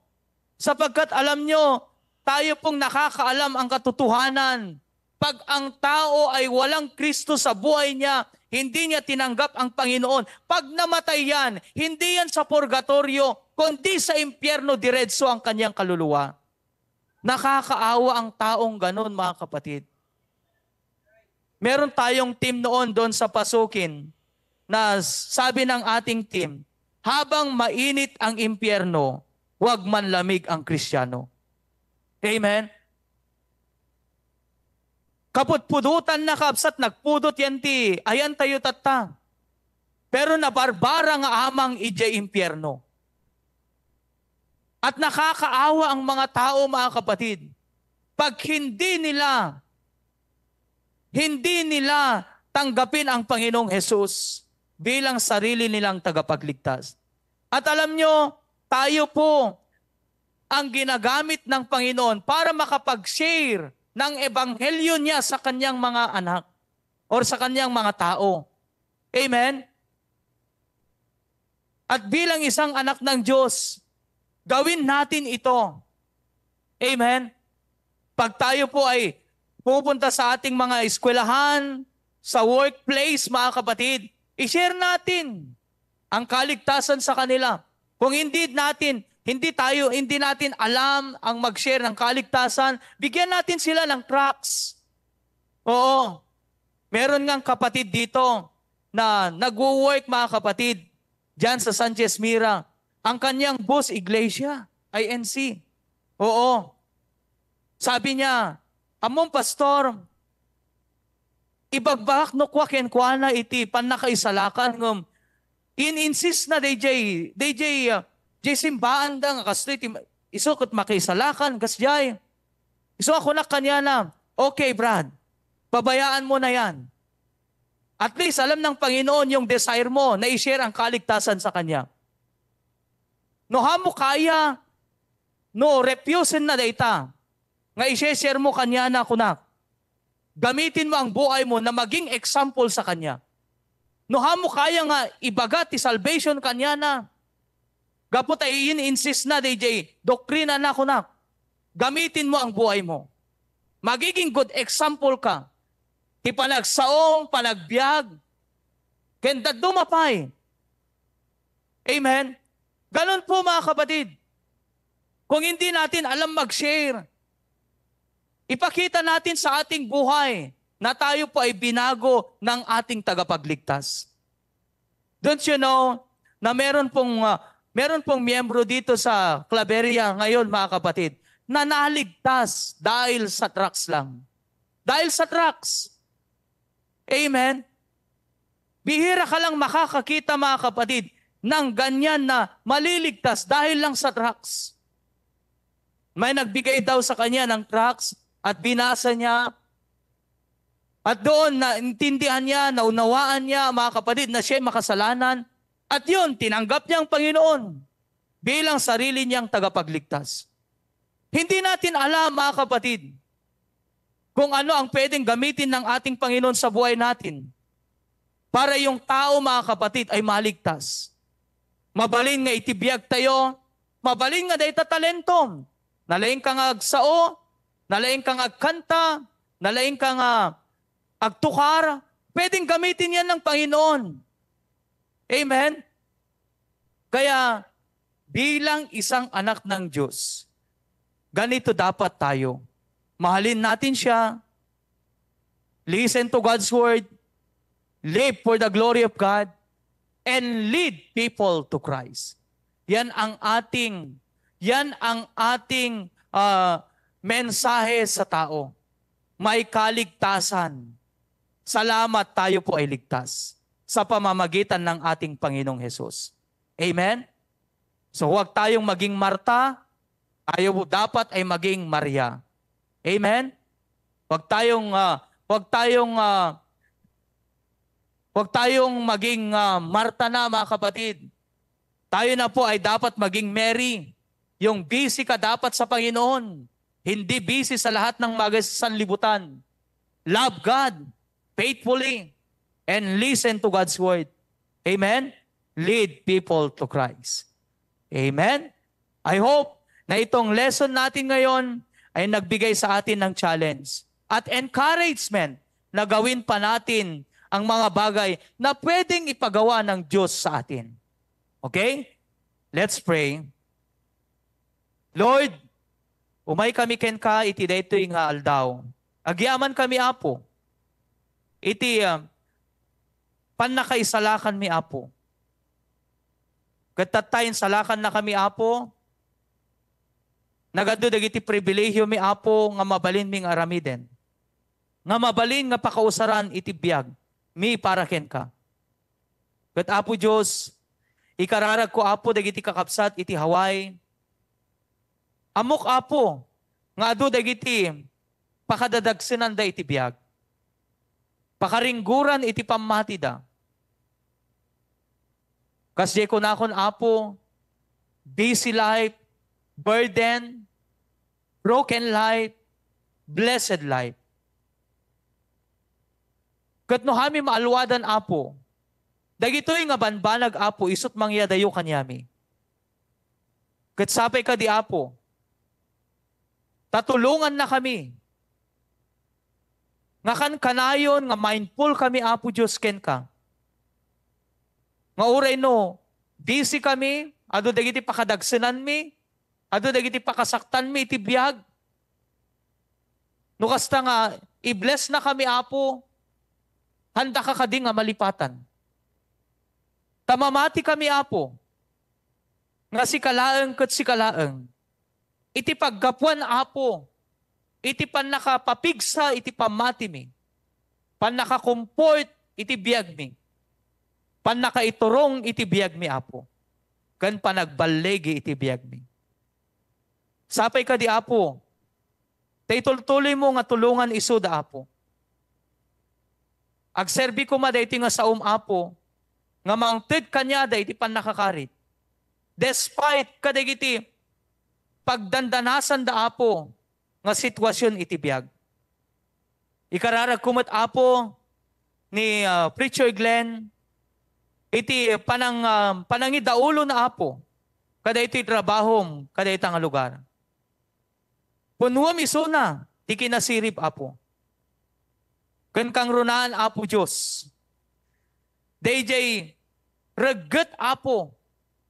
Sapagkat alam nyo, tayo pong nakakaalam ang katotohanan. Pag ang tao ay walang Kristo sa buhay niya, hindi niya tinanggap ang Panginoon. Pag namatay yan, hindi yan sa purgatorio, kundi sa impyerno diretso ang kanyang kaluluwa. Nakakaawa ang taong ganun, mga kapatid. Meron tayong team noon doon sa Pasukin na sabi ng ating team, "Habang mainit ang impyerno, huwag manlamig ang Kristiyano." Amen? Kapudpudotanna, kabsat, nagpudot yan ti ayantayo tatta. Pero nabarbara nga amang idiay impierno. At nakakaawa ang mga tao, mga kapatid, pag hindi nila, hindi nila tanggapin ang Panginoong Jesus bilang sarili nilang tagapagligtas. At alam nyo, tayo po ang ginagamit ng Panginoon para makapag-share ng ebanghelyo niya sa kanyang mga anak or sa kanyang mga tao. Amen? At bilang isang anak ng Diyos, gawin natin ito. Amen? Pag tayo po ay pupunta sa ating mga eskwelahan, sa workplace, mga kapatid, i-share natin ang kaligtasan sa kanila. Kung hindi natin, hindi tayo, hindi natin alam ang mag-share ng kaligtasan, bigyan natin sila ng tracts. Oo. Meron ngang kapatid dito na nagwo-work, mga kapatid, diyan sa Sanchez Mira. Ang kanyang boss, iglesia, I N C. Oo. Sabi niya, "Ammom, Pastor, ibagbagak no kua kenkuana iti pannakaisalakan, ngem in-insist na dayjay, dayjay, ah, jay simbaanda nga kastoy ti ma-, isu ket makiisalakan, kasjay." Isu a kunak kaniana, "Okay, Brad, pabayaan mo na yan. At least, alam ng Panginoon yung desire mo na i-share ang kaligtasan sa kanya." No, hamo kaya, no, refusen na dayta nga i-share mo kaniana, kunak. Gamitin mo ang buhay mo na maging example sa kanya. No, hamo kaya nga ibaga ti salvation kaniana, gapu ta in-insist na dayjay doktrina na, kunak. Gamitin mo ang buhay mo. Magiging good example ka. Ti panagsaom, panagbiag, ken dadduma pay. Amen? Ganun po, mga kapatid. Kung hindi natin alam mag-share, ipakita natin sa ating buhay na tayo po ay binago ng ating tagapagligtas. Don't you know na meron pong, ah, meron pong miyembro dito sa Claveria ngayon, mga kapatid, na naligtas dahil sa tracts lang? Dahil sa tracts. Amen? Bihira ka lang makakakita, mga kapatid, ng ganyan na maliligtas dahil lang sa tracts. May nagbigay daw sa kanya ng tracts at binasa niya. At doon, naintindihan niya, naunawaan niya, mga kapatid, na siya'y makasalanan. At yun, tinanggap niya ang Panginoon bilang sarili niyang tagapagligtas. Hindi natin alam, mga kapatid, kung ano ang pwedeng gamitin ng ating Panginoon sa buhay natin para yung tao, mga kapatid, ay maligtas. Mabalin nga iti biag tayo, mabalin nga dayta talentom. Nalaing ka nga agsao, nalaing ka nga agkanta, nalaing ka nga agtukar, pwedeng gamitin yan ng Panginoon. Amen? Kaya, bilang isang anak ng Diyos, ganito dapat tayo. Mahalin natin siya. Listen to God's word. Live for the glory of God. And lead people to Christ. Yan ang ating, yan ang ating, ah, mensahe sa tao. May kaligtasan. Salamat, tayo po ay ligtas sa pamamagitan ng ating Panginoong Hesus. Amen? So, huwag tayong maging Marta, tayo dapat ay maging Maria. Amen? Huwag tayong, ah, huwag tayong, ah, huwag tayong maging, ah, Marta na, mga kapatid. Tayo na po ay dapat maging Mary. Yung busy ka dapat sa Panginoon, hindi busy sa lahat ng bagay sa sanlibutan. Love God faithfully and listen to God's word. Amen? Lead people to Christ. Amen? I hope na itong lesson natin ngayon ay nagbigay sa atin ng challenge at encouragement na gawin pa natin ang mga bagay na pwedeng ipagawa ng Diyos sa atin. Okay? Let's pray. Lord, umay kami kenka iti daytoy nga aldaw. Agyaman kami, Apo, iti, ah, pannakaisalakan mi, Apo. Ket tatta, insalakan na kami, Apo. Nagadu dagiti pribilehiyo mi, Apo, nga mabalin mi nga aramiden. nga mabalin nga pakausaran iti biag mi para kenka. Ket Apo Dios, ikararagko, Apo, dagiti kakabsat iti Hawaii. Ammok, Apo, nga adu dagiti pakadadagsenanda iti biag. Pakaringgoran iti pammatida. Kasdiay kunakon, Apo, busy life, burden, broken life, blessed life. Ket no kami maalwadan, Apo, dagitoy nga banbanag, Apo, isut' mangyadayo kaniami. Ket sapay kadi, Apo, ta tulongannakami nga kankanayon nga mindful kami, Apo Dios, kenka. Nga uray no busy kami, adu dagiti pakadagsenanmi, adu dagiti pakasaktanmi iti biag. No kasta nga i-blessnakami, Apo, handaka kadi nga malipatan. Ta mamati kami, Apo, nga sika laeng ket sika laeng. Iti paggapuan, Apo, iti pannakapapigsa iti pammatimi, pannaka-comfort iti biagmi, pannakaiturong iti biagmi, Apo, ken panagballigi iti biagmi. Sapay kadi, Apo, ta itultuloymo nga tulongan isuda, Apo. Agserbi koma daytoy nga saom, Apo, nga mangted kaniada iti pannakakarit. Despite kadagiti pagdandanasanda, Apo, nga sitwasyon iti biag. Ikararagko met, Apo, ni, ah, Preacher Glenn, iti panang-, ah, panangidaulona, Apo, kadaytoy trabahom, kadayta nga lugar. Punnuem isuna ti kinasirib, Apo. Ken kangrunaan, Apo Dios, daydiay regget, Apo,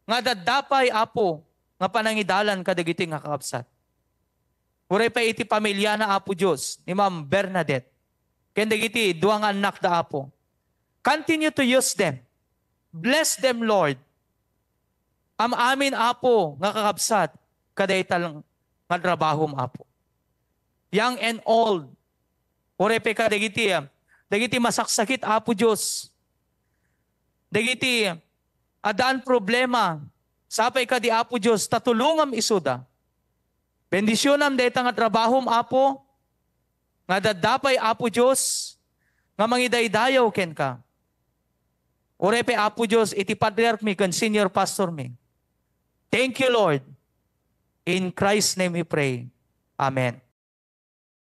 nga daddapay, Apo, nga panangidalan kadagiti nga kakabsat. Uray pay iti pamiliana, Apo Dios, ni Ma'am Bernadette, ken dagiti dua nga annakda, Apo. Continue to use them. Bless them, Lord. Am-amin, Apo, nga kakabsat, kadayta lang nga trabahom, Apo. Young and old, uray pay kadagiti, ah, dagiti masaksakit, Apo Dios. Dagiti addaan problema, sapay kadi, Apo Dios, ta tulongam isuda. Bendisionam dayta nga trabahom, Apo, nga daddapay, Apo Dios, nga mangidaydayaw kenka. Uray pay, Apo Dios, iti patriarch mi ken senior pastor mi. Thank you, Lord. In Christ's name we pray. Amen.